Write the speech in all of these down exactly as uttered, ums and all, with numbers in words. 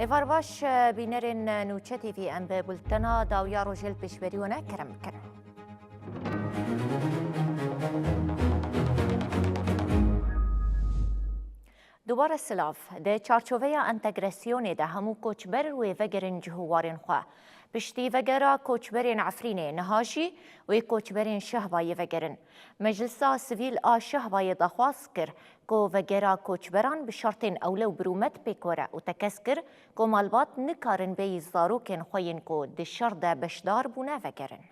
Êvar baş, bînerên Nûçe T V, em bi bultena dawiya rojê li pêşberî we ne kerem bikin. Dubare silav. Di çarçoveya entegrasyonê de hemû koçber wê vegerin cih û warên xwe. Piştî vegera koçberên Efrînê, niha jî wê koçberên Şehbayê vegerin. Meclisa Sivîl a Şehbayê daxwaz kir ku vegera koçberan bi şertên ewle û birûmet pêk were û tekez kir ku malbat nikarin bêyî zarokên xwe yên ku di şer de beşdar bûne vegerin.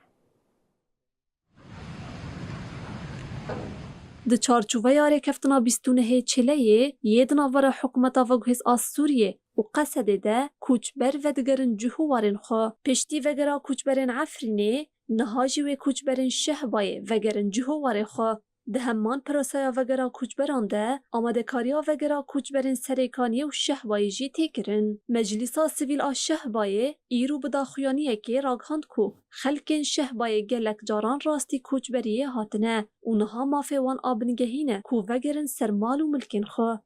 Di çarçoveya rêkeftina bîst û nehê Çêleyê yê di navbera Hikûmeta Veguhêz a Sûriyê û Qesedê de koçber vedigerin cih û warên xwe. Piştî vegera koçberên Efrînê, niha jî wê koçberên Şehbayê vegerin cih û warê xwe. Di heman proseya vegera koçberan de, amadekariya vegera koçberên Serêkaniyê û Şehbayê jî tê kirin. Meclîsa Sivîl a Şehbayê îro bi daxuyaniyekê ragihand ku xelkên Şehbayê gelek caran rastî koçberiyê hatine û niha mafê wan a bingehîn e ku vegerin ser mal û milkên xwe.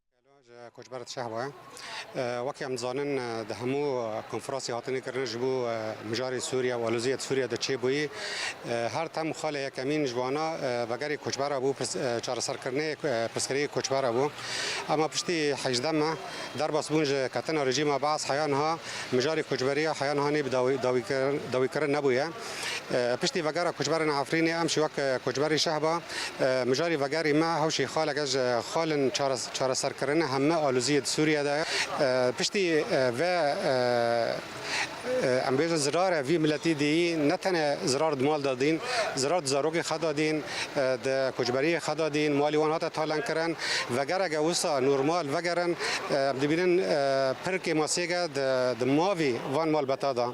Ji koçber Şehba ye. E, wekî em dizanin, e, di hemû konferansê hatine kirin ji bo, e, mijarê Sûriye û aloziyê di Sûriye de çêbûyî. E, her tem xalê yekemîn ji wana, e, vegerê koçbera bû, pirs-, e, çareserkirinê, e, pirsgirêkê koçbera bû. Ema piştî hejdeh meh derbas bûn ji ketina rejîma Baas, heya niha mijarê koçberiya heya niha nê bi dawî-, dawîkirin, dawîkirin nebûye. E, piştî vegera koçberên Efrînê em jî wek, e, koçberî Şehba, e, mijarî vegerî me hewşî xaleke ji xalên çares-, çareserkirinê heme aloziyê di Sûriye de ye. E, piştî, e, ve, e, e, em bêjin zirarê vî miletî dî, ne tenê zirar di mal de dîn, zirar di zarokê xwe de dîn, e, di koçberiyê xwe de dîn, malî wan hate talankirin. Vegereke wisa normal vegerin, e, em dibînin, e, pir kêmasiyeke di, di mavî van malbeta de.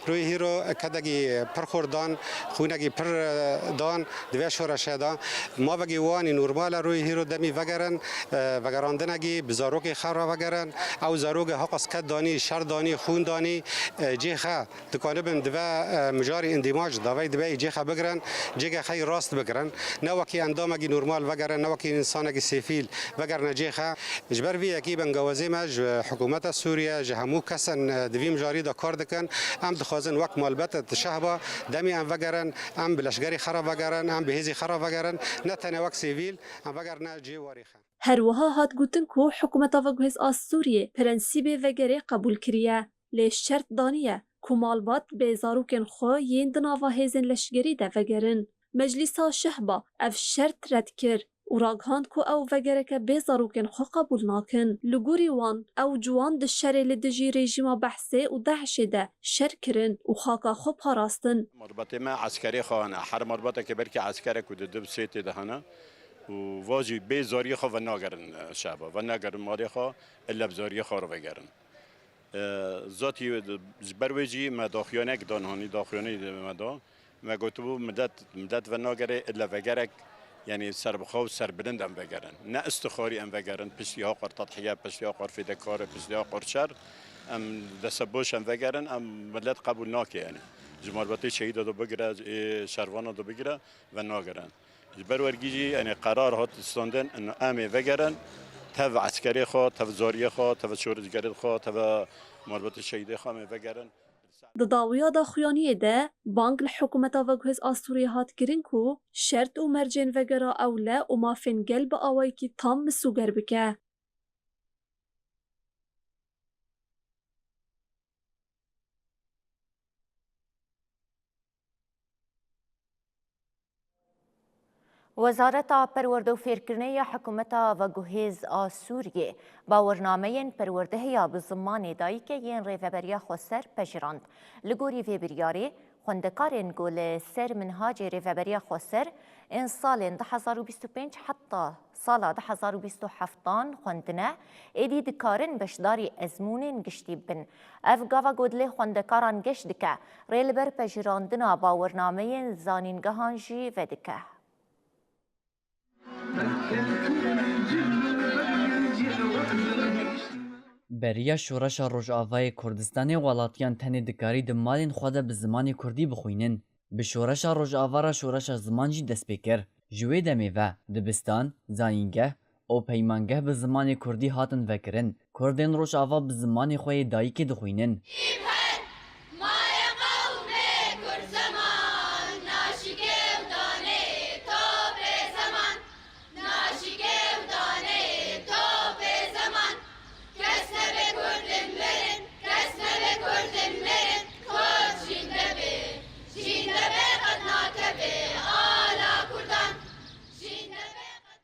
Rûyê hîro kedekî pir xurt dan, xwînekî pir, e, dan di vê şoreşê de. Mavekî wanî normal e, rûyê hîro demî vegerin, e, vegerandinekî bi zarokê xwe re vegerin. Ew zarokê heqas ked danî, şer danî, xwîn danî, e, cê xwe dikanibin di vê, e, mijarî îndîmaj davayî dibe cê xwe bigirin, cêke xwe yî rast bigirin. Ne wekî endamekî normal vegerin, ne wekî însanekî sêfîl vegerine cê xwe. Ji ber vî yekî bengawazê me ji hikûmeta Sûriye, ji hemû kesên, e, di vî mijarî de kar dikin. Em dixwazin wek malbet di Şehba demê em vegerin, em bi leşgerî xwe re vegerin, em bi hêzî xwe re vegerin, ne tenê wek sivîl, em vegerine cihê warê xwe. Her wiha hat gotin ku Hikûmeta Veguhêz a Sûriyê prensîbê vegerê qebûl kiriye, lê şert daniye ku malbat bê zarokên xwe yên di nava hêzên leşgerî de vegerin. Meclîsa Şehba ev şert red kir û ragihand ku ew vegereke bê zarokên xwe qebûl nakin. Li gorî wan, ew ciwan di şerê li dijî rejîma Behsê û DAIŞê de şer kirin û xaka xwe parastin. Malbatê me eskerê xwe hene. Her malbateke belkî eskerek û di du sê tê de hene û va jî bê zariyê xwe venagerin, e, Şehba. Venagerin malê xwe, illa bi zariyê xwe re vegerin. E, zatî ji ber wê jî me daxuyanek dan, hanî daxuyanî me da. Me gotibû, milet, milet venagere, illa vegerek, yanî serbixwe û serbilind em vegerin. Ne istixarî em vegerin, piştî haqar tedhiye, piştî haqar fêdekar, piştî haqar şer. Em destebaş em vegerin, em milet qebûl nake yanî. Ji malbatê şehîda de bigire, ê şervana de bigire, venagerin. Ji ber wergî jî, yanî qerar hat standin, em ê vegerin, tev eskerê xwe, tev zariyê xwe, tev şoreşgerê xwe, tev malbatê şehîdê xwe em ê vegerin. Di dawiya daxuyaniyê de bang li Hikûmeta Veguhêz a Sûriyê hat kirin ku şert û mercên vegera ewle û mafên gel bi awayekî tam misûger bike. Wezareta Perwerde û Fêrkirinê ya Hikûmeta Veguhêz a Sûriyê bawernameyên perwerdehiya bi zimanê dayikê yên Rêveberiya Xweser pejirand. Li gorî vê biryarê, xwendekarên ku li ser minhacê Rêveberiya Xweser ên salên du hezar û bîst û pênc heta sala du hezar û bîst û heftan xwendine, êdî dikarin beşdarî ezmûnên giştî bibin. Ev gava ku dilê xwendekaran geş dike, rê li ber pejirandina bawernameyên zanîngehan jî vedike. Beriya Şoreşa Rojavayê Kurdistanê, welatiyan tenê dikarî di malên xwe de bi zimanê kurdî bixwînin. Bi Şoreşa Rojava re şoreşa ziman jî dest pê kir. Ji wê demê ve dibistan, zanîngeh û peymangeh bi zimanê kurdî hatin vekirin. Kurdên Rojava bi zimanê xwe yê dayikê dixwînin. Îmhen, maye qewmê Kurd zeman, naşikê û danê topê zeman, naşikê û danê topê zeman. Kes nebe Kurdin mirin, kes nebe Kurdin mirin, Kurd jînde be, jînde be qet nakeve ala Kurdan, jînde be qet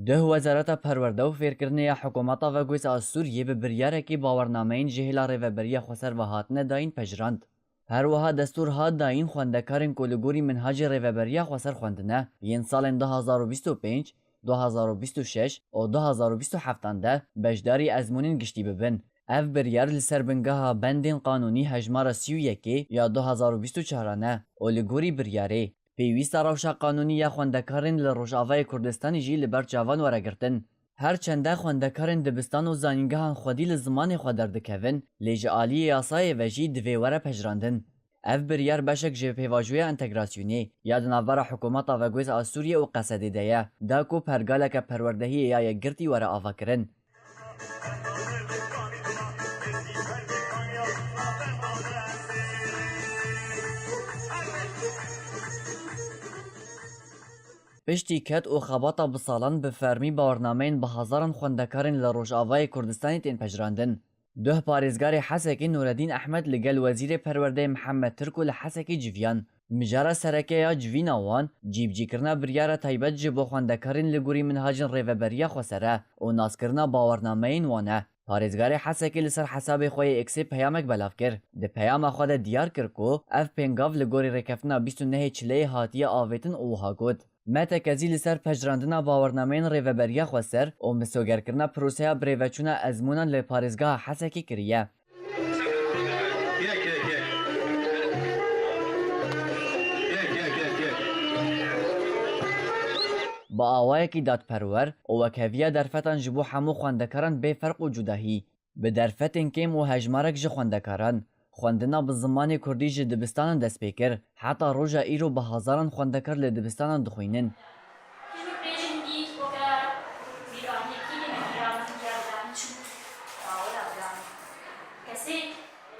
Duh Wezareta Perwerde û Fêrkirinê ya Hikûmeta Veguhêz a Sûriyê bi biryarekî bawernameyên ji hêla Rêveberiya Xweser ve hatine dayîn pejirand. Her wiha destûr hat dayîn xwendekarên ku li gorî minhacê Rêveberiya Xweser xwendine, yên salên du hazar û bîst û pênc, du hazar û bîst û şeş û du hazar û bîst û heftan de beşdarî ezmûnên giştî bibin. Ev biryar li ser bingeha bendên qanûnî hejmara sî û yekê ya du hazar û bîst û çaran e û li gorî biryarê, pêwîst e rewşa qanûnî ya xwendekarên li Rojavayê Kurdistanê jî li ber çavan were girtin. Her çende xwendekarên dibistan û zanîngehan xwedî li zimanê xwe derdikevin, lê ji aliyê yasayê ve jî divê were pejirandin. Ev biryar beşek ji pêvajoya entegrasyonê ya di navbera Hikûmeta Veguhêz a Sûriyê û Qesedê de ye, da ku pergaleke perwerdehiyê ya yekgirtî were avakirin. Piştî ked û xebata bi salan bi fermî bawernameyên bi hezaran xwendekarên li Rojavayê Kurdistanê tên pejirandin. Duh parêzgarê Hesekê Nureddîn Ehmed li gel Wezîrê Perwerdeyê Mihemed Tirk û li Hesekê civiyan. Mijara sereke ya civîna wan, cîbicîkirina biryara taybet ji bo xwendekarên li gorî minhacên Rêveberiya Xweser e û naskirina bawernameyên wan e. Parêzgarê Hesekê li ser hesabê xwe yê X-ê peyamek belav kir. Di peyama xwe de diyar kir ku ev pêngav li gorî rêkeftina bîst û nehê Çileyê hatiye avêtin û wiha got, Me tekezî li ser pejirandina bawernameyên Rêveberiya Xweser û misogerkirina proseya birêveçûna ezmûnan li parêzgeha Hesekê kiriye. Bi awayekî dadperwer û wekheviya derfetan ji bo hemû xwendekaran bê ferq û cudahî. Bi derfetên kêm û hejmarek ji xwendekaran, xwendina bi zimanê kurdî ji dibistanan dest pê kir. Heta roja îro bi hezaran xwendekar li dibistanan dixwînin. Kesê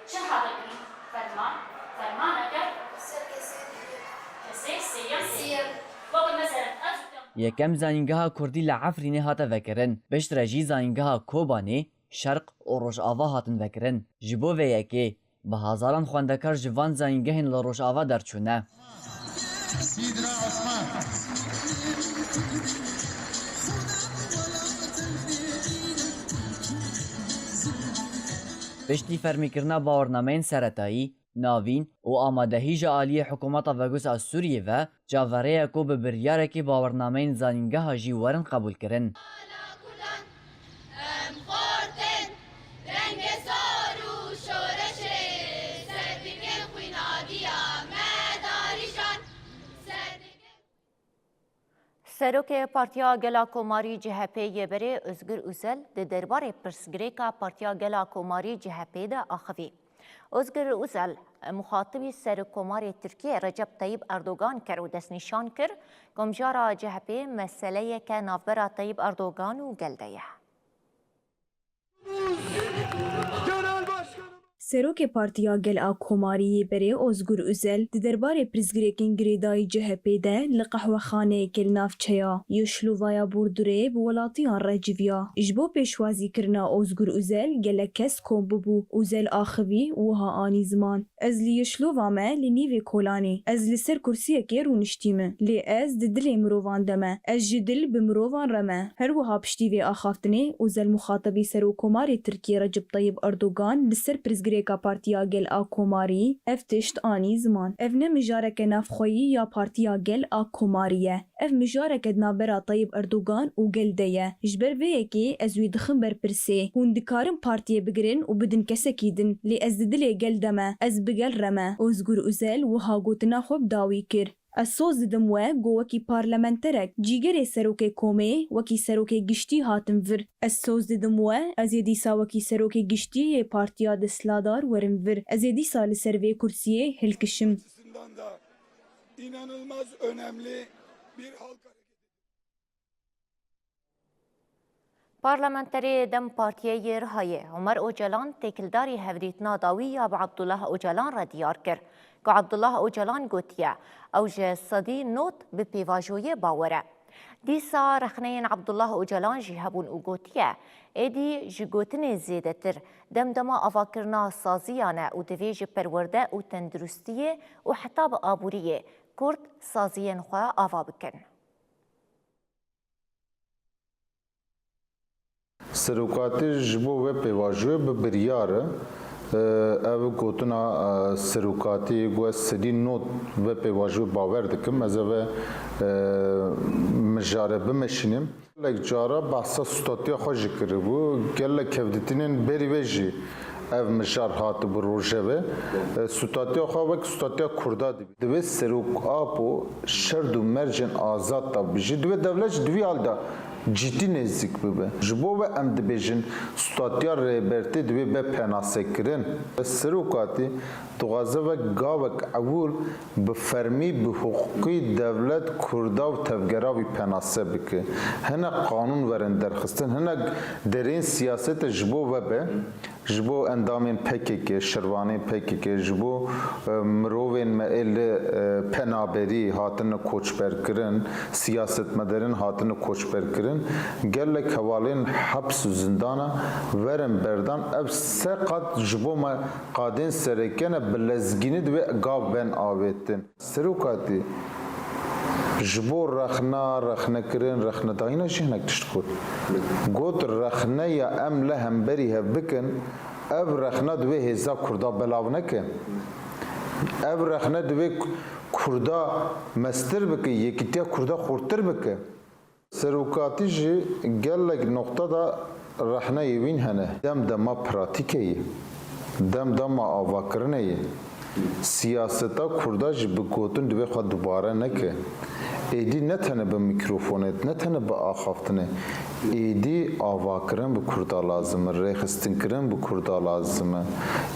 çi hebin ferman, fermaneke kesê sêyem. Weke mesela ez Yekem zanîngeha kurdî li Efrînê hate vekirin. Piştre jî zanîngeha Kobanê, Şerq û Rojava hatin vekirin. Ji bo vê yekê, bi hezaran xwendekar ji van zanîngehên li Rojava derçûne. Piştî fermîkirina bawernameyên seretayî, navîn û amadehî ji aliyê Hikûmeta Veguhêz a Sûriyê ve çaverê ye ku bi biryarekî bawernameyên zanîngeha jî werin qebûlkirin. Ala Kurdan, em xortên rengê zor û şoreşê, ser dikin xwînagiya me darîşan, ser dikin Serokê Partiya Gela Komarî C H P yê berê Ozgur Uzel di derbarê pirsgirêka Partiya Gela Komarî C H P de axivî. Ozgur Uzel, muxatibî Serokkomarê Tirkiyê Recep Tayyip Erdogan kir û destnîşan kir ku mijara C H P meseleyeke navbera Tayyip Erdogan û gel de ye. Serokê Partiya Gel a Komarî yê berê Ozgur Uzel di derbarê pirsgirêkên girêdayî C H P de li qehwexaneyekê li navçeya Yişlovaya Bordurê bi welatiyan re civiya. Ji bo pêşwazîkirina Ozgur Uzel gelek kes kom bûbû. Uzel axivî û wiha anî ziman, Ez li Yişlova me li nîvê kolanê. Ez li ser kursiyekê rûniştî me. Lê ez di dilê mirovan de me. Ez ji dil bi mirovan re me. Her wiha piştî vê axaftinê Ozel muxatebî Serokkomarê Tirkiyê Recep Tayyip Erdogan li ser pirsgirêka Partiya Gel a Komarî ev tişt anî ziman. Ev ne mijareke navxweyî ya Partiya Gel a Komarî ye. Ev mijareke di navbera Tayyip Erdogan û gel de ye. Ji ber vê yekê ez wî dixim ber pirsê. Hûn dikarin partiyê bigirin û bidin kesekî din. Lê ez di dilê gel de me. Ez bi gel re me. Ozgur Uzel wiha gotina xwe bi dawî kir. Ez soz didim we ku wekî parlamenterek, cîgerê serokê komê, wekî serokê giştî hatim vir. Ez soz didim we, ez ê dîsa wekî serokê giştî yê partiya desthilatdar werim vir. Ez ê dîsa li ser vê kursiyê hilkişim. Açısından da inanılmaz önemli bir halk hareketi. Parlamenterê DEM Partiyê yê Rihayê Omer Ocalan têkildarî hevdîtina dawî ya bi Abdullah Ocalan re diyar kir, ku Abdullah Ocalan gotiye, ew ji sedî nod bi pêvajoyê bawer e. Dîsa rexneyên Abdullah Ocalan jî hebûn û gotiye, êdî ji gotinê zêdetir demdema avakirina saziyan e û divê ji perwerde û tenduristiyê û heta bi aboriyê Kurd saziyên xwe ava bikin. Serokatî ji bo vê pêvajoyê bi biryar e. Ev gotina, e, serokatî ku ez sedî nod vê pêvajoyê bawer dikim, ez eve, e, mijare bimeşînim. Gelek cara behsa stûtatiya xwe jî kiribû. Gelek hevdîtinên berî vê jî ev mijar hatibû rojeve. E, stûtatiya xwe wek stûtatiya Kurda dibî. Divê Serok Apo şerd û mercên azad de bijî. Divê dewlet jî di vî hal de cîtî nêzîk bibe. Ji bo ve em dibêjin stûtatiya Rêbertî divê be penasekirin. Serokatî dixwaze ve gavek ewil bi fermî, bi hiqûqî dewlet Kurda û tevgera wî penase bike. Hinek qanûn werin derxistin, hinek derên siyasete ji bo ve be. Ji bo endamên P K K, şervanên P K K, ji bo, e, mirovên me ê li, e, penaberî hatine koçberkirin, siyasetmedarên hatine koçberkirin, gelek hevalên heps û zindana werin berdan. Ev sê qat ji bo me qadên sereke ne, bi lezgînî divê gav ben avêtin. Serokatî, ji bo rexna, rexnekirin, rexnedayîna jî hinek tişt got. Got, rexneya em li hemberî hev bikin, ev rexne divê hêza Kurda belav neke. Ev rexne divê Kurda mestir bike, yekîtiya Kurda xurtir bike. Serokatî jî gelek noqta de rexneyê wîn hene. Dem dema pratîkê ye. Dem dema avakirinê ye. Siyaseta Kurda jî bi gotin divê xwe dubare neke. Êdî ne tene bi mîkrofonê, ne tene bi axaftinê. Êdî avakirin bi Kurda lazim e, rêxistinkirin bi Kurda lazim e.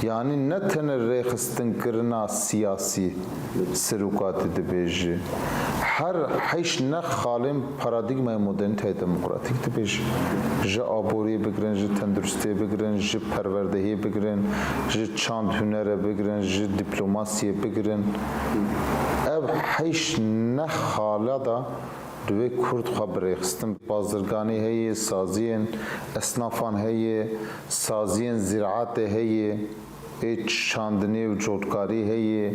Yanî ne tene rêxistinkirina siyasî, Serokatî dibêje. Her heyş neh xalên paradîgmayê modernîteyê demokratîk dibêje. Ji aboriyê bigirin, ji tenduristiyê bigirin, ji perwerdehiyê bigirin, ji çand hunere bigirin, ji dîplomasiyê bigirin. Ev heyş neh xala da divê Kurd xwe birêxistin. Bazirganî heye, saziyên esnafan heye, saziyên zîraetê heye. Ê çandinê û cotkarî heye,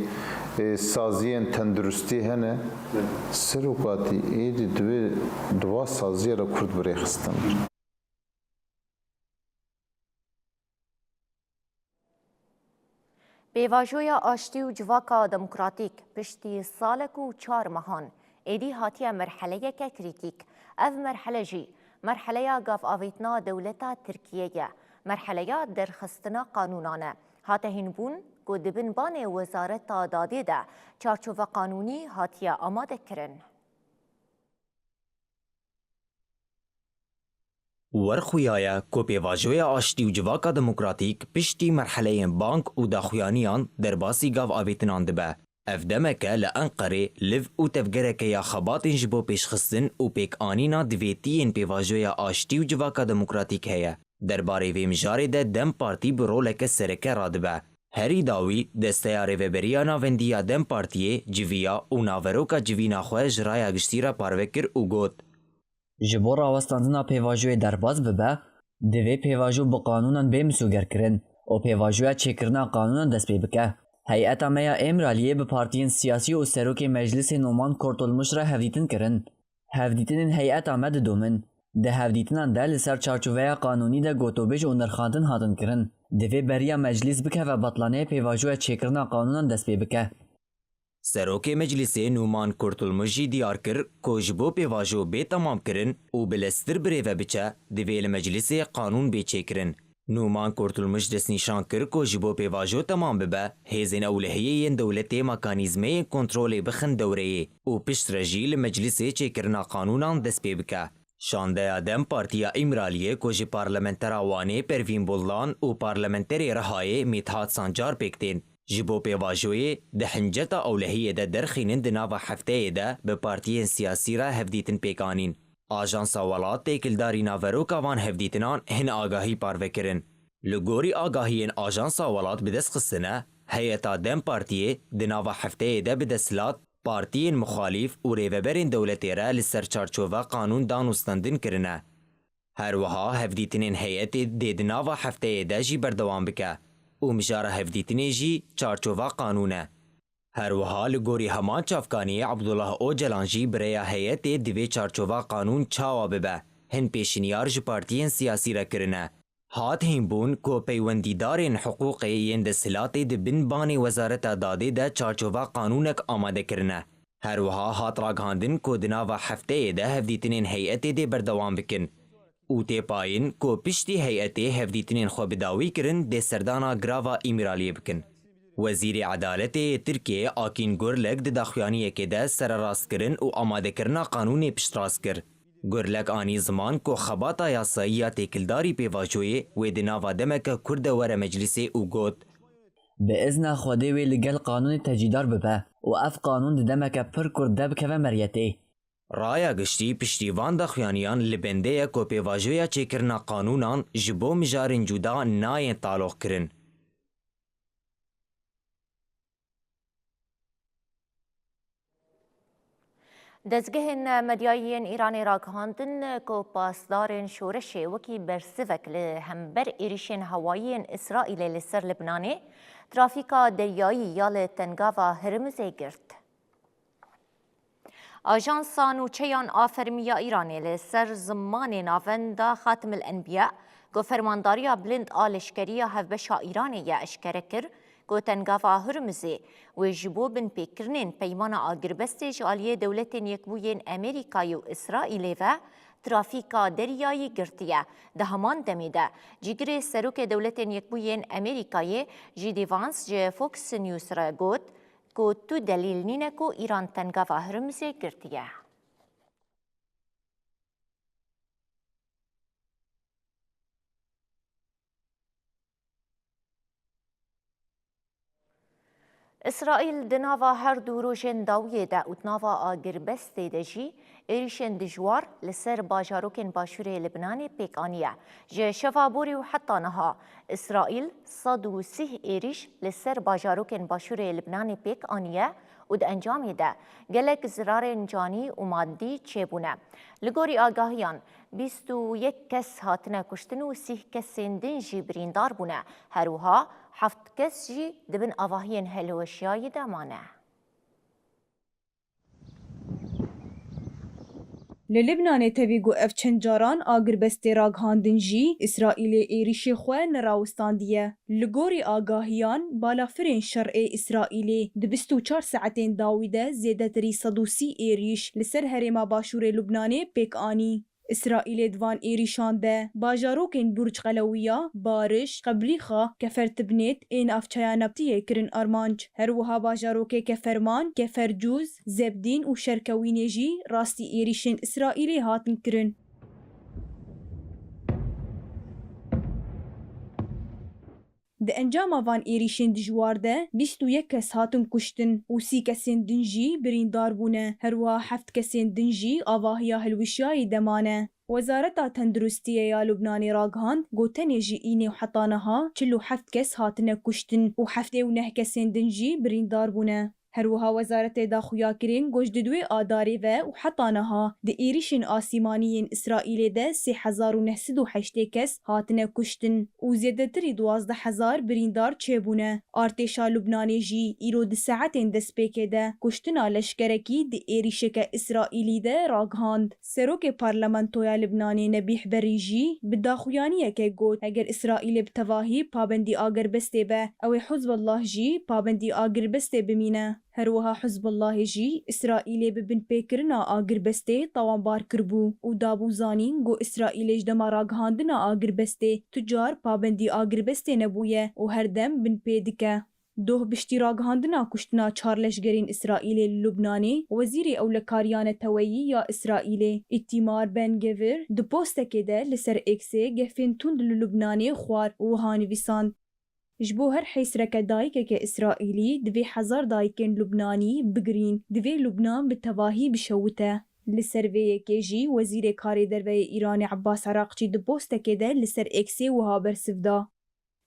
ê saziyên tenduristî hene. Serokatî êdî divê di va saziya re Kurd birêxistin. Pêvajoya Aştî û Civaka Demokratîk piştî salek û çar mehan êdî hatiye merheleyeke krîtîk. Ev merhele jî merheleya gavavêtina dewleta Tirkiyê ye. Merheleya derxistina qanûnan e. Hate hînbûn ku di bin banê Wezareta Dadê de çarçove qanûnî hatiye amadekirin. Wer xuya ye ku pêvajoya aştî û civaka demokratîk piştî merheleyên bang û daxuyaniyan derbasî gavavêtinan dibe. Ev demeke li Enqerê liv û tevgereke ya xebatên ji bo pêşxistin û pêkanîna divêtiyên pêvajoya aştî û civaka demokratîk heye. Derbarê vê mijarê de DEM Partî bi roleke sereke radibe. Herî dawî, Desteya Rêveberiya Navendî ya DEM Partiyê civiya û naveroka civîna xwe ji raya giştî re parve kir û got, Ji bo rawestandina pêvajoyê derbas bibe, divê pêvajo bi qanûnan bê misûgerkirin û pêvajoya çêkirina qanûnan dest pê bike. Heyeta me ya Îmraliyê bi partiyên siyasî û serokê meclisê Numan Kurtulmuş re hevdîtin kirin. Hevdîtinên heyeta me didomin. Di hevdîtinan de li ser çarçoveya qanûnî de gotobêj û nirxandin hatin kirin. Divê beriya meclîs bikeve betlaneyê pêvajoya çêkirina qanûnan dest pê bike. Serokê Meclîsê Numan Kurtulmuş jî diyar kir ku ji bo pêvajo bê temamkirin û bileztir birêve biçe, divê li Meclîsê qanûn bê çêkirin. Numan Kurtulmuş destnîşan kir ku ji bo pêvajo temam bibe, hêzên ewlehiyê yên dewletê mekanîzmeyên kontrolê bixin dewreyê û piştre jî li Meclîsê çêkirina qanûnan dest pê bike. Şandeya DEM Partiya Îmraliyê ku ji parlamentera Wanê Pervîn Buldan û parlamenterê Rihayê Mîthat Sancar pêk tên, ji bo pêvajoyê di hinceta ewlehiyê de derxînin di nava hefteyê de bi partiyên siyasî re hevdîtin pêk anîn. Ajansa Welat têkildarî naveroka van hevdîtinan hin agahî parve kirin. Li gorî agahiyên Ajansa Welat bi dest xistine, heyeta DEM Partiyê di nava hefteyê de bi desthilat partiyên muxalîf û rêveberên dewletê re li ser çarçova qanûn dan û stendin kirine. Her wiha hevdîtinên heyetê dê di nava hefteyê de jî berdewam bike û mijara hevdîtinê jî çarçova qanûn e. Her wiha li gorî heman çavkaniyê Abdullah Ocalan jî bi rêya heyetê di vê çarçova qanûn çawa bibe, hin pêşinyar ji partiyên siyasî re kirine. Hat hînbûn ku peywendîdarên hiqûqê yên desthilatê di bin banê Wezareta Dadê de çarçova qanûnek amade kirine. Her wiha hat ragihandin ku di nava hefteyê de hevdîtinên heyetê dê berdewam bikin û tê payîn ku piştî heyetê hevdîtinên xwe bi dawî kirin dê serdana girava Îmraliyê bikin. Wezîrê Edaletê yê Tirkiyeyê Akîn Gurlek di daxuyaniyekê de sererastkirin û amadekirina qanûnê piştrast kir. Gurlek anî ziman ku xebata yasayî ya têkildarî pêvajoyê wê di nava demeke kurt de were meclîsê û got, Bi izna Xwedê wê li gel qanûnê tecîdar bibe û ev qanûn di demeke pir kurt de bikeve meriyetê. Raya giştî piştî van daxuyaniyan li bendê ye ku pêvajoya çêkirina qanûnan ji bo mijarên cuda nayên taloqkirin. Dezgehên medyayî yên Îranê ragihandin ku pasdarên şoreşê wekî bersivek li hember êrîşên hewayî yên Îsraîlê li ser Libnanê, trafîka deryayî ya li Tengava Hirmizê girt. Ajansa Nûçeyan a Fermî ya Îranê li ser zimanê navenda Xatim el Enbiya ku Fermandariya Bilind a Leşkerî ya Hevbeşa Îranê ye eşkere kir ku Tengava Hurmizê wê ji bo binpêkirinên Peymana Agirbestê ji aliyê Dewletên Yekbûyên Amerîkayê û Îsraîlê ve trafîka deryayî girtiye. Di heman demê de, cîgirê Serokê Dewletên Yekbûyên Amerîkayê J D Vance ji Fox News re got, ku tu delîl nîne ku Îran Tengava Hurmizê girtiye. Îsraîl di nava her du rojên dawiyê de û di nava agirbestê de jî êrîşên dijwar li ser bajarokên başûrê Libnanê pêk aniye. Ji şeva borî û heta niha Îsraîl sed û sî êrîş li ser bajarokên başûrê Libnanê pêk aniye û di encamê de gelek zirarên canî û madî çêbûne. Li gorî agahiyan, bîst û yek kes hatine kuştin û sî kesên din jî birîndar bûne. Her wiha heft kes jî di bin avahiyên hilweşiyayî de mane. Li Libnanê tevî ku ev çend caran agirbestê ragihandin jî, Îsraîlê êrîşê xwe nerawistandiye. Li gorî agahiyan, balafirên şer ê Îsraîlê di bîst û çar saetên dawî de zêdetirî sed û sî êrîş li ser herêma başûrê Lubnanê pêk anî. Îsraîlê di van êrîşan de bajarokên Burc Qelewiya, Bariş, Qeblîxa, Kefer Tibnêt ê navçeya Naptiyê kirin armanc. Her wiha bajarokê Keferman, Kefer Cûz, Zebdîn û Şerkewînê jî rastî êrîşên Îsraîlê hatin kirin. Di encama van êrîşên dijwar de bîst û yek kes hatin kuştin û sî kesên din jî birîndar bûne. Her wiha heft kesên din jî avahiya hilwişiyayî de mane. Wezareta Tenduristiyê ya Lubnanê ragihand ku tenê ji înê û heta niha çil û heft kes hatine kuştin û heftê û neh kesên din jî birîndar bûne. Her wiha wezaretê da xuyakirin ku ji didwê Adarê ve û heta niha di êrîşên asîmanî yên Îsraîlê de sê hezar û neh sed û heştê kes hatine kuştin û zêdetirî duwazdeh hezar birîndar çêbûne. Artêşa Lubnanê jî îro di saetên destpêkê de kuştina leşkerekî di êrîşeke Îsraîlî de ragihand. Serokê Parlamentoya Libnanê Nebîh Berî jî bi daxuyaniyeke got, eger Îsraîlê bi tevahî pabendî agirbestê be, ew ê Hizbullah jî pabendî agirbestê bimîne. Her wiha Hizbullahê jî Îsraîlê bi binpêkirina agirbestê tawanbar kiribû û dabû zanîn ku Îsraîlê ji dema ragihandina agirbestê tu car pabendî agirbestê nebûye û her dem binpê dike. Doh piştî ragihandina kuştina çar leşgerên Îsraîlê li Lubnanê, Wezîrê Ewlekariya Neteweyî ya Îsraîlê, Îtîmar Ben Gvir, di postekê de li ser Eksê gefên tund li Lubnanê xwar û wiha nivîsand, Ji bo her hêsreke dayikeke Îsraîlî divê hezar dayikên Lubnanî bigirîn, divê Lubnan bi tevahî bişewite. Li ser vê yekê jî Wezîrê Karê Derve yê Îranê Ebbas Erakçî di postekê de li ser Eksê wiha bersiv da: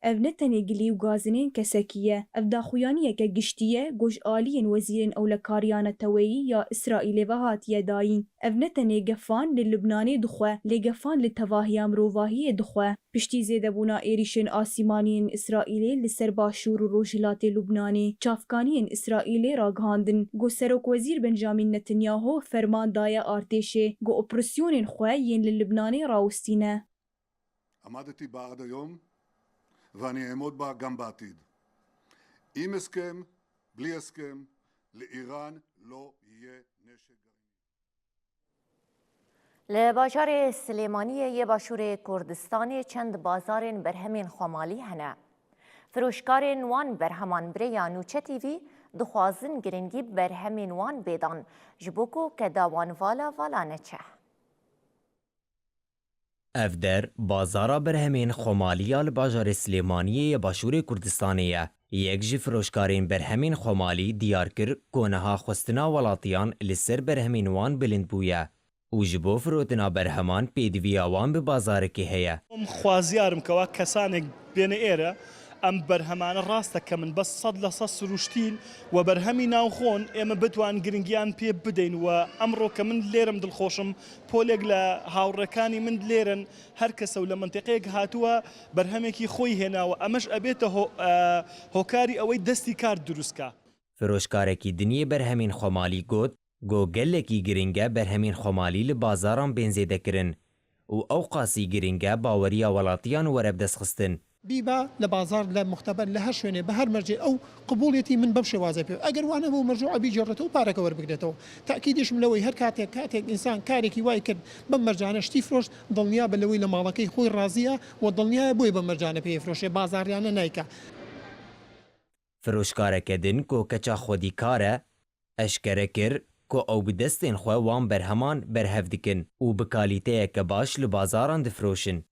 Ev ne tenê gilî û gazinên kesekî ye. Ev daxuyaniyeke giştî ye ku ji aliyên wezîrên ewlekariyane teweyî ya Îsraîlê ve hatiye dayîn. Ev ne tenê gefan li Lubnanê dixwe, lê gefan li tevahiya mirovahiyê dixwe. Piştî zêdebûna êrîşên asîmanî yên Îsraîlê li ser başûr û rojhilatê Lubnanê, çavkaniyên Îsraîlê ragihandin ku Serokwezîr Benjamin Netanyahu ferman daye artêşê ku operasyonên xwe yên li Lubnanê rawistîne. עמדתי בה עד היום ואני אעמוד בה גם בעתיד. עם הסכם, בלי הסכם, לאיראן לא יהיה נשק גרעיני. Li bajarê Silêmaniyê yê Başûrê Kurdistanê çend bazarên berhemên xwemalî hene. Firoşkarên wan berheman bi rêya Nûçe T V dixwazin giringî bi berhemên wan bêdan, ji bo ku keda wan vala vala neçe. Ev der, bazara berhemên xwemalî ya li bajarê Silêmaniyê yê Başûrê Kurdistanê ye. Yek ji firoşkarên berhemên xwemalî diyar kir ku niha xwestina welatiyan li ser berhemên wan bilind bûye û ji bo firotina berheman pêdiviya wan bi bazarekê heye. Em xwaziyarim kewa kesanek bêne êre, em berhemane rast e ke min bes sed le sed sirûştîn we berhemî navxon ê me bitwan giringiyan pê bideyn we emro ke min lêrim dilxoşim, polek le hawrekani min lêrin, her kese û le mintiqeyek hatuwe berhemekî xwî hênawe, emeş ebête ho-, e, hokarî ewey destî kar dirust ka. Firoşkarekî din yê berhemên xwemalî got, Go gelekî giring e berhemên xwemalî li bazaran bên zêdekirin û ewqasî giring e baweriya welatiyan were bidestxistin. Bîba li bazar, li muxteber, li her şwênê, bi her mercê ew qibûliyetî min bem şêwazê pê. Eger wan hebû mercû ebî cêrrêtê û pareke werbigirêtewê. Tekîdîşim lewê her katek, katek însan karekî wayî kir bem mercane ştî firoşt, dilniya be lewê li malekey xwî razî ye û dilniya ye boyê bem mercane pê yê firoşê, bazariyane nayke. Firoşkareke din ku keça xwedîkar e, eşkere kir ku ew bi destên xwe wan berheman berhev dikin û bi kalîteyeke baş li bazaran difroşin.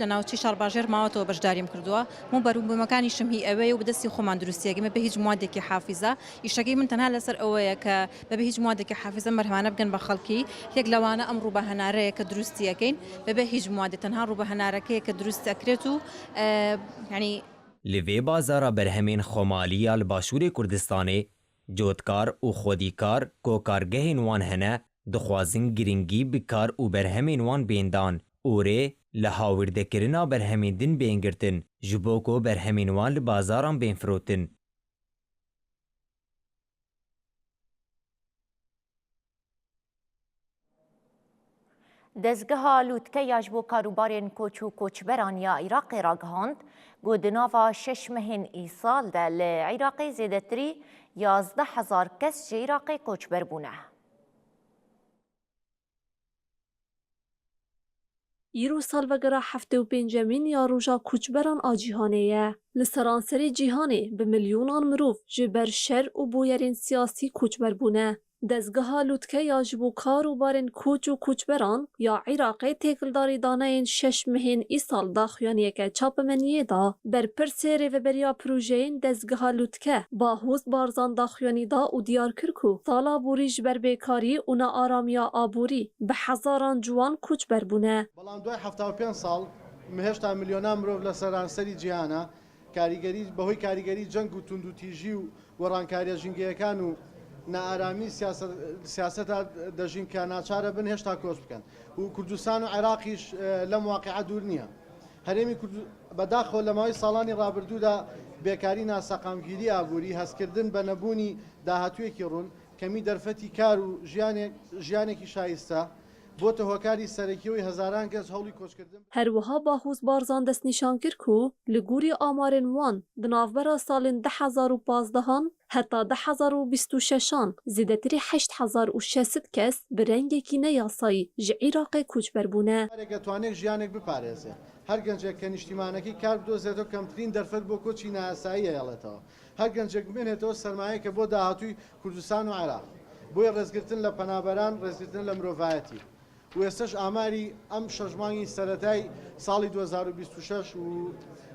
لە ناوچەی شارباژێر ماوەتەوە بەشداریم کردووە. هەموو بەروبوومەکانیشم هی ئەوەیە و بەدەستی خۆمان دروستیەکەین، بەبێ هیچ موادێکی حافیزە. ئیشەکەی من تەنها لەسەر ئەوەیە کە بەبێ هیچ موادێکی حافیزە مەرهەمانە بگەن بە خەڵکی. یەک لەوانە ئەم ڕووبە هەنارەیە کە دروستی ئەکەین، بەبێ هیچ موادێ، تەنها ڕووبە هەنارەکەیە کە دروست ئەکرێت و، ئە، یعنی، Li vê bazara berhemên xwemalî ya li Başûrê Kurdistanê, cotkar û xwedîkar ku kargehên wan hene, dixwazin giringî bi kar û berhemên wan bên dan û rê li hawîrdekirina berhemên din bên girtin, ji bo ku berhemên wan li bazaran bên firotin. Dezgeha Lûtke ya ji bo karûbarên koç û koçberan ya Iraqê ragihand ku di nava şeş mehên îsal de li Iraqê zêdetirî yazdeh hezar kes ji Iraqê koçber bûne. Îro salvegera heftê û pêncemîn ya Roja Koçberan a Cîhanê ye. Li seranserê cîhanê bi milyonan mirov ji ber şer û bûyerên siyasî koçber bûne. Dezgeha Lûtke ya ji bo karûbarên koç û koçberan ya Iraqê têkildarî daneyên şeş mehên îsal daxuyaniyeke çapemeniyê da. Berpirsê rêveberiya projeyên Dezgeha Lûtke, Bahûz Barzan daxuyanî da û diyar kir ku sala borî ji ber bêkarî û nearamiya aborî bi hezaran ciwan koçber bûne. بەڵام دوای حەفتا و پێنج ساڵ هێشتا ملیۆنان مرۆڤ لە سەرانسەری جیهانە کاریگەری، بەهۆی کاریگەری جەنگ و توندوتیژی و گۆڕانکاریە ژینگەیەکان و نەئارامی سیاسەت، سیاسەتا دەژین کە ناچارە بن هێشتا کۆچ بکەن و کوردستان و عێراقیش، ئە، لەم واقعە دوور نییە. هەرێمی کوردو-، بەداخەوە لە ماوەی ساڵانی ڕابردوودا بێکاری، ناسەقامگیری ئابووری، هەستکردن بە نەبوونی داهاتوویەکی ڕوون، کەمی دەرفەتی کار و ژیانێک، ژیانێکی شایستە، بۆتە هۆکاری سەرەکیەوەی هەزاران کەس هەوڵی کۆچکردن. Her wiha Bahûz Barzan destnîşan kir ku li gorî amarên wan di navbera salên du hezar û pazdehan heta du hezar û bîst û şeşan zêdetirî heşt hezar û şeş sed kes bi rengekî neyasayî ji Iraqê koçber bûne. هەر گەنجێک کە نیشتیمانەکەی کار بدۆزێتەوە کەمترین دەرفەت بۆ کۆچی نایاسایی ئەهێڵێتەوە. هەر گەنجێک بمێنێتەوە سەرمایەیەکە بۆ داهاتووی کوردستان و عێراق. بۆیە ڕێزگرتن لە پەنابەران، ڕێزگرتن لە مرۆڤایەتی. و ئێستەش ئاماری ئەم شەش مانگی سەرەتای ساڵی دوو هەزار و بیست و شەش و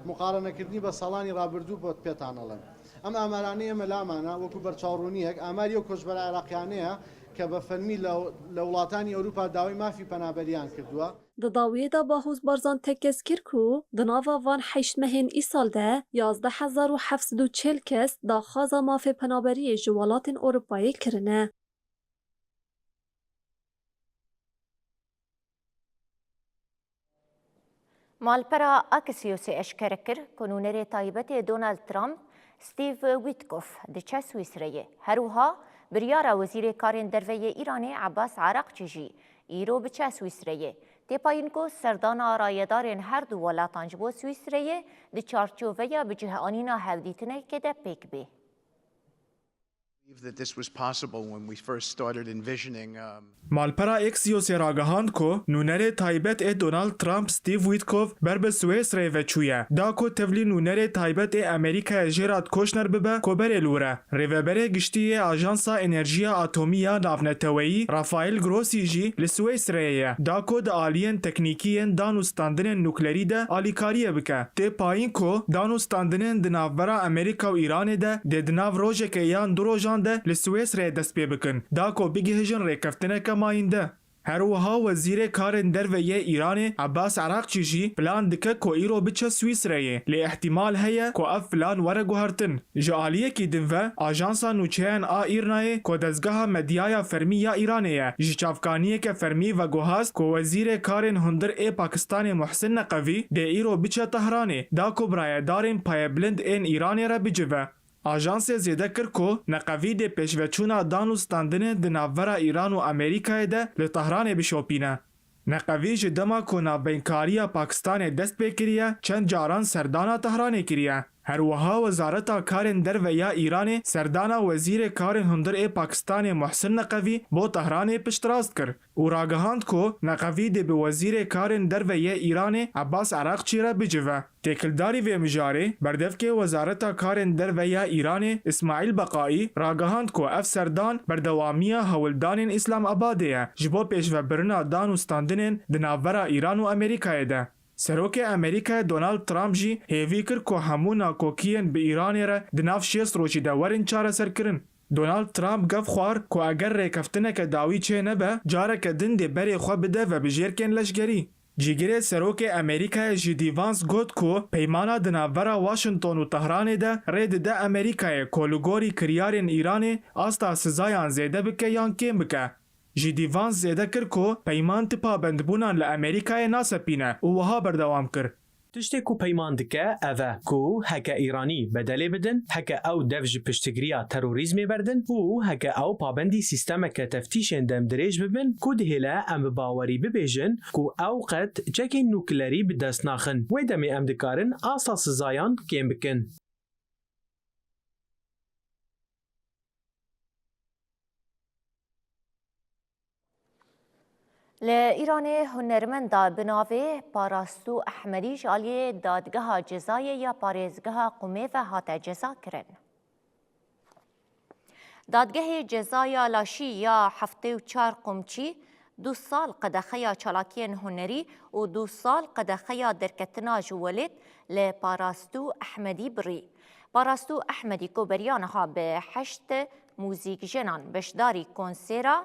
مقارنەکردنی بە ساڵانی ڕابردوو بۆ پێتان ئەڵێم. ئەم ئامارانەی ئێمە لامانە وەکو بەرچاوڕوونیەک، ئاماری ئەو کۆچبەرە عێراقیانەیە کە بە فەرمی لە، لە وڵاتانی ئەوروپا داوای مافی پەنابەریان کردووە. Di dawiyê de Bahûz Barzan tekez kir ku di nava van heşt mehên îsal de yazdeh hezar û heft sed û çil kes daxwaza mafê penaberiyê ji welatên Ewropayê kirine. Malpera Axiosê eşkere kir ku nûnerê taybet ê Donald Trump, Steve Witkoff, diçe Swîsreyê. Her wiha biryara Wezîrê Karên Derve yê Îranê Abbas Araqçî jî îro biçe Swîsreyê. Têpayîn ku serdana rayedarên her du welatan ji bo Swîsreyê di çarçoveya bicihanîna hevdîtinekê de pêk bê. Believe that this was possible when we first started envisioning, um, Malpera Axiosê ragihand ku nûnerê taybet ê Donald Trump, Steve Witkoff, ber bi Swêsreyê ve çûye. Da ku tevlî nûnerê taybet ê Amerîkayê Jared Kushner bibe koberê li wir e. Rêveberê giştî yê Ajansa Enerjiya Atomî ya Navneteweyî, Rafael Grossi jî li Swêsreyê ye. Da ku di aliyên teknîkî yên dan û standinên nuklerî de alîkariyê bike. Tê payîn ku dan û standinên di navbera Amerîka û Îranê de dê di nav rojekê yan du rojan de li Swêsreyê dest pê bikin, da ku bigihîjin rêkeftineke mayînde. Her wiha Wezîrê Karên Derve yê Îranê Abbas Araqçî jî plan dike ku îro biçe Swîsreyê, lê îhtîmal heye ku ev plan were guhertin. Ji aliyekî din ve, Ajansa Nûçeyan a Îrnayê ku dezgeha medyaya fermî ya Îranê ye, ji çavkaniyeke fermî veguhast ku Wezîrê Karên Hundir ê Pakistanê Muhsin Neqevî dê îro biçe Tehranê, da ku bi rayedarên payebilind ên Îranê re bicive. Ajansê zêde kir ku Neqevî dê pêşveçûna dan û standinên di navbera Îran û Amerîkayê de li Tehranê bişopîne. Neqevî ji dema ku navbeynkariya Pakistanê dest pê kiriye, çend caran serdana Tehranê kiriye. Her wiha Wezareta Karên Derve ya Îranê serdana Wezîrê Karên Hundir ê Pakistanê Muhsin Neqevî bo Tehranê piştrast kir û ragihand ku Neqevî dê bi Wezîrê Karên Derve yê Îranê Abbas Araqçî re bicive. Têkildarî vê mijarê, berdevkê Wezareta Karên Derve ya Îranê Îsmaîl Beqaî ragihand ku ev serdan berdewamiya hewldanên Îslamabadê ye ji bo pêşvebirina dan û standinên di navbera Îran û Amerîkayê de. Serokê Amerîkayê Donald Trump jî hêvî kir ku hemû nakokiyên bi Îranê re di nav şêst rojî de werin çareserkirin. Donald Trump gef xwar ku eger rêkeftineke dawî çênebe, careke din dê berê xwe bide vebijêrkên leşgerî. Cîgirê Serokê Amerîkayê J D Vance got ku peymana di navbera Washington û Tehranê de rê dide Amerîkayê ku li gorî kiryarên Îranê asta sizayan zêde bike yan kêm bike. J D Vance zêde kir ku peyman ti pabendbûnan li Amerîkayê nasepîne û wiha berdewam kir. Tiştê ku peyman dike ev e ku heke Îranî bedelê bidin, heke ew dev ji piştgiriya terorîzmê berdin û heke ew pabendî sîstemeke teftîşên demdirêj bibin ku dihêle em bi bawerî bibêjin ku ew qet çekên nuklerî bi dest naxin. Wê demê em dikarin asta sizayan kêm bikin. Li Îranê hunermenda bi navê Parastû Ehmedî ji aliyê Dadgeha Cezayê ya Parêzgeha Qumê ve hate cezakirin. Dadgehê Cezaya Laşî ya heftê û çar Qumçî du sal qedexeya çalakiyên hunerî û du sal qedexeya derketina ji welêt li Parastû Ehmedî birî. Parastû Ehmedî ku beriya niha bi heşt muzîkjenan beşdarî konsêra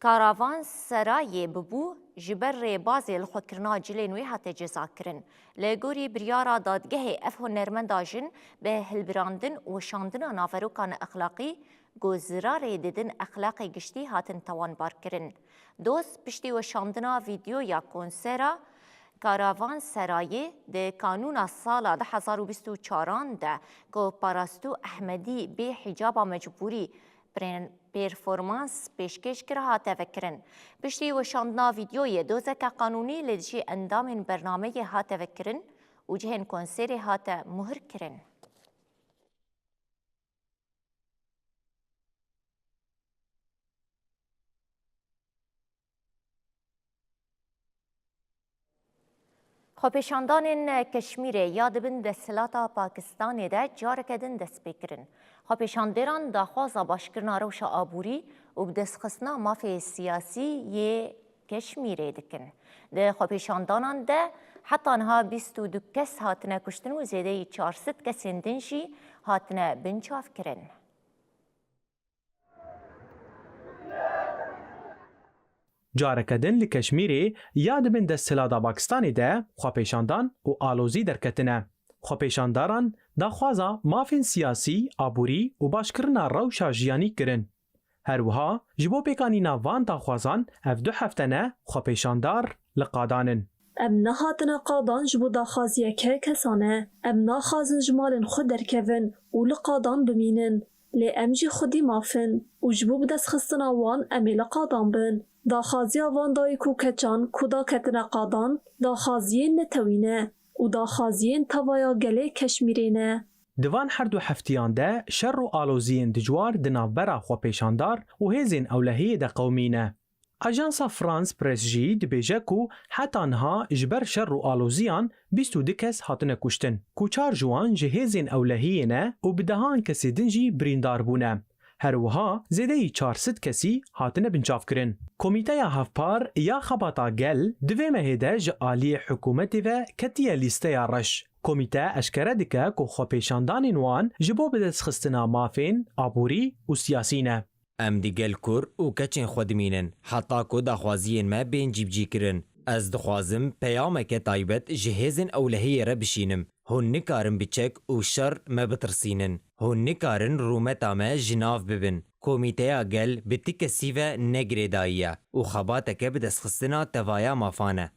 Karavanserayê bibû, ji ber rêbazê lixwekirina cilên wê hate cezakirin. Li gorî biryara dadgehê ev hunermenda jin bi hilbirandin û weşandina naveroka neexlaqî ku zirarê didin exlaqê giştî hatin tawanbarkirin. Doz piştî weşandina vîdeoya konsera Karavanserayê di kanûna sala du hezar û bîst û çaran de ku Parastû Ehmedî bê hicaba mecbûrî pren-, performans pêşkêş kir hate vekirin. Piştî weşandina vîdeoyê dozeke qanûnî li dijî endamên bernameyê hate vekirin û cihên konserê hate muhir kirin. Xwepêşandanên Keşmîrê ya di bin desthilata Pakistanê de careke din dest pê kirin. Xwepêşandêran daxwaza başkirina rewşa aborî û bidestxistina mafê siyasî yê Keşmîrê dikin. Di xwepêşandanan de Heta niha bîst û du kes hatine kuştin û zêdeyî çar sed kesên din jî hatine binçavkirin. Careke din li Keşmîrê ya di bin desthilata Pakistanê de xwepêşandan û alozî derketine. Xwepêşandaran daxwaza mafên siyasî, aborî û başkirina rewşa jiyanî kirin. Her wiha ji bo pêkanîna van daxwazan ev du hefte ne xwepêşandar li qadan in. Em nehatine qadan ji bo daxwaziyeke kesane. Em naxwazin ji malên xwe derkevin û li qadan bimînin. Lê em jî xwedî maf in û ji bo bidestxistina wan em ê li qadan bin. Daxwaziya van dayik û keçan ku daketine qadan, daxwaziyên netewî ne û daxwaziyên tevaya gelê Keşmîrê ne. Di van her du heftiyan de şer û aloziyên dijwar di navbera xwepêşandar û hêzên ewlehiyê de qewimîne. Ajansa France Press jî dibêje ku heta niha ji ber şer û aloziyan bîst û du kes hatine kuştin, ku çar ji wan ji hêzên ewlehiyê ne û bi dehan kesê din jî birîndar bûne. Her wiha zêdeyî çar sed kesî hatine binçavkirin. Komîteya Hevpar ya Xebata Gel di vê mehê de ji aliyê hikûmetê ve ketiye lîsteya reş. Komîte eşkere dike ku xwepêşandanên wan ji bo bidestxistina mafên aborî û siyasî ne. Em digel kur û keçên xwe dimînin, heta ku daxwaziyên me bên cîbicîkirin. Ez dixwazim peyameke taybet ji hêzên ewlehiyê re bişînim. Hûn nikarin bi çek û şer me bitirsînin. Hûn nikarin rûmeta me ji nav bibin. Komîteya Gel bi ti kesî ve ne girêdayî ye û xebateke bidestxistina tevaya mafan e.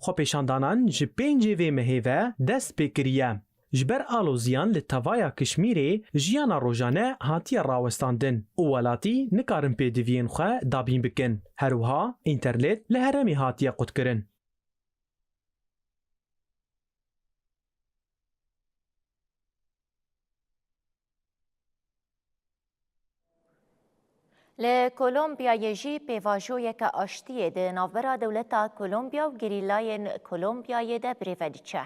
Xwepêşandanan ji pêncê vê mehê ve dest pê kiriye. Ji ber aloziyan li tevaya Kişmîrê jiyana rojane hatiye rawestandin û welatî nikarin pêdiviyên xwe dabîn bikin. Her wiha înternet li herêmê hatiye qutkirin. Li Kolombiyayê jî pêvajoyeke aştiyê di navbera dewleta Kolombiya û gerîlayên Kolombiyayê de birêve diçe.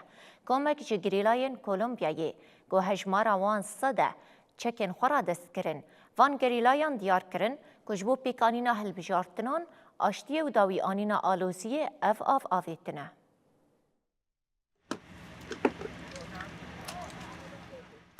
Komek ji gerîlayên Kolombiyayê, ku hejmara wan sed e, çekên xwe radest kirin. Van gerîlayan diyar kirin ku ji bo pêkanîna hilbijartinan, aştiyê û dawîanîna aloziyê ev av avêtine.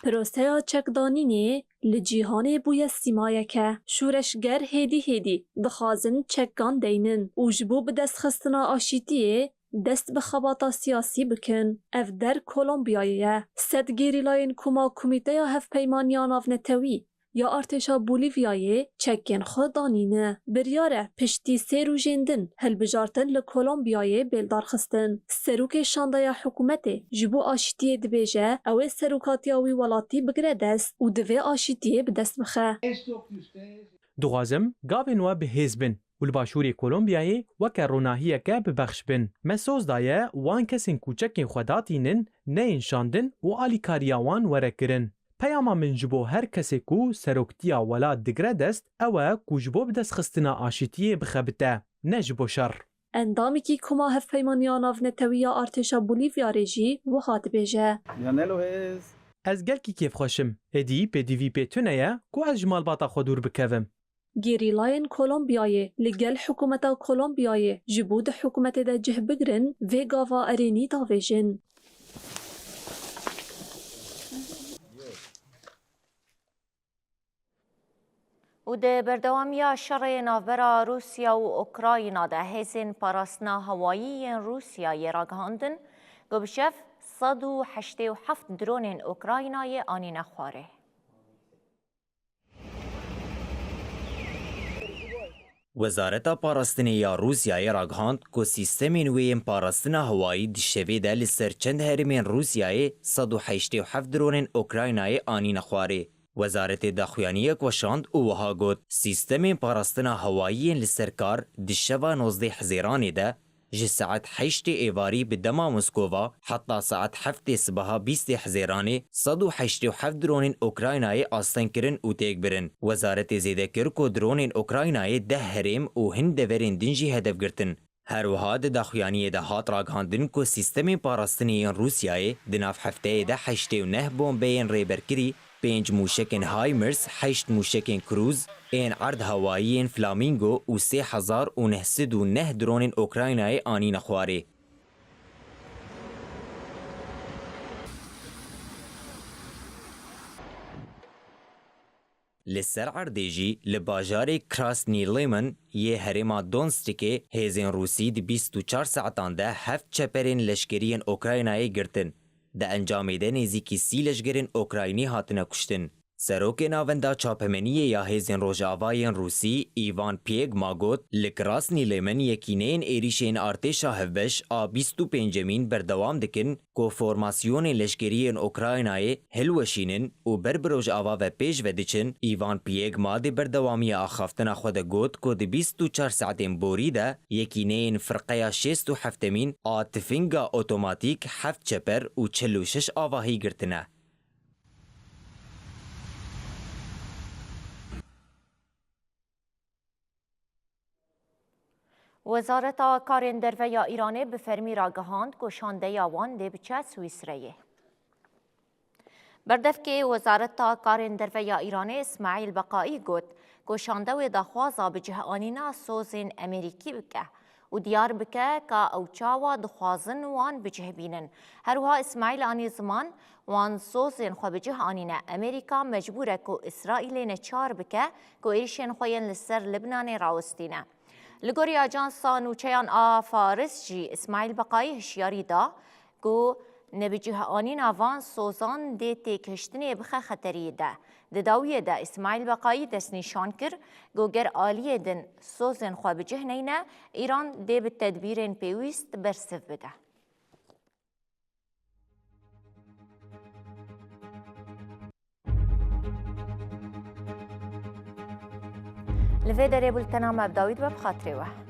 Proseya çekdanînê li cîhanê bûye sîmayeke. Şûreşger hêdî hêdî dixwazin çekan deynin û ji bo bidestxistina aşîtiyê dest bi xebata siyasî bikin. Ev der Kolombiyayê ye. Sed gerîlayên Koma Komîteya Hevpeymaniya Navnetewî ya Artêşa Bolîvyayê çekên xwe danîne. Biryar e piştî sê rojên din hilbijartin li Kolombiyayê bêldarxistin. Serokê Şandeya Hikûmetê ji bo aşîtiyê dibêje, ew ê serokatiya wî welatî bigire dest û divê aşîtiyê bi dest bixe. Dixwazim gavên we bi hêz bin û li Başûrê Kolombiyayê weke ronahiyeke bi bexş bin. Me soz daye wan kesên ku çekên xwe datînin neyên şandin û alîkariya wan were kirin. Peyama min ji bo her kesê ku seroktiya welat digire dest, ew e ku ji bo bidestxistina aşîtiyê bixebite, ne ji bo şer. Endamekî Koma Hevpeymaniya Navnetewî ya Artêşa Bolîvyarê jî wiha dibêje. Yanelo hêz. Ez gelkî kêfxweş im. Êdî pêdivî pê tune ye ku ez ji malbata xwe dûr bikevim. Gerîlayên Kolombiyayê li gel hikûmeta Kolombiyayê ji bo di hikûmetê de cih bigrin, vê gava erênî davêjin. Û di berdewamiya şerê navbera Rûsya û Ukrayna de hêzên parastina hewayî yên Rûsyayê ragihandin ku bi şev sed û heştê û heft dronên Ukraynayê anîne xwarê. Wezareta Parastinê ya Rûsyayê ragihand ku sîstemên wê yên parastina hewayî di şevê de li ser çend herêmên Rûsyayê sed û heştê û heft dronên Ukraynayê anîne xwarê. Wezaretê daxuyaniyek weşand û wiha got, sîstemên parastina hewayî yên li ser kar di şeva nozdeh Hizêranê de ji saet heştê êvarî bi dema Moskova heta saet heftê sibeha bîstê Hizêranê sed û heştê û heft dronên Ukraynayê asteng kirin û têk birin. Wezaretê zêde kir ku dronên Ukraynayê deh herêm û hin deverên din jî hedef girtin. Her wiha di daxuyaniyê de hat ragihandin ku sîstemên parastinê yên Rûsyayê di nav hefteyê de heştê û neh bombeyên rêberkirî, pênc mûşekên HIMARS, heşt mûşekên Cruise, ên erd hewayî yên Flamingo û sê hezar û neh sed û neh dronên Ukraynayê anîne xwarê. Li ser erdê jî li bajarê Krasnî Liman yê herêma Donetskê hêzên Rûsî di bîst û çar saetan de heft çeperên leşkerî yên Ukraynayê girtin. Di encamê de nêzîkî sî leşgerên Ukraynî hatine kuştin. Serokê Navenda Çapemeniyê ya Hêzên Rojava yên Rûsî, Îvan Piegma got, li Krasnî Liman yekîneyên êrîşên artêşa hevbeş a bîst û pêncemîn berdewam dikin, ku formasyonên leşkerî yên Ukraynayê hilweşînin û ber bi Rojava ve pêş ve diçin. Îvan Piegma di berdewamiya axaftina xwe de got ku di bîst û çar saetên borî de yekîneyên firqeya şêst û heftemîn a tifinga otomatîk heft çeper û çil û şeş avahî girtine. Wezareta Karên Derve ya Îranê bi fermî ragihand ku şandeya wan dê biçe Swîsreyê. Berdevkê Wezareta Karên Derve ya Îranê Îsmaîl Beqaî got ku şande wê daxwaza bicihanîna sozên Amerîkî bike û diyar bike ka ew çawa dixwazin wan bicih bînin. Her wiha Îsmaîl anî ziman, wan sozên xwe bicih anîne, Amerîka mecbûr e ku Îsraîlê neçar bike ku êrişên xwe yên li ser Libnanê rawestîne. Li gorî ajansa nûçeyan a Faris jî Îsmaîl Beqayî hişyarî da ku nebicihanîna van sozan dê têkiştinê bixe xeteriyê de. Di dawiyê de Îsmaîl Beqayî destnîşan kir ku ger aliyê din sozên xwe bicih neyne, Îran dê bi tedbîrên pêwîst bersiv bide. Li vê derê bultena me bi dawî dibe, bi xatirê we.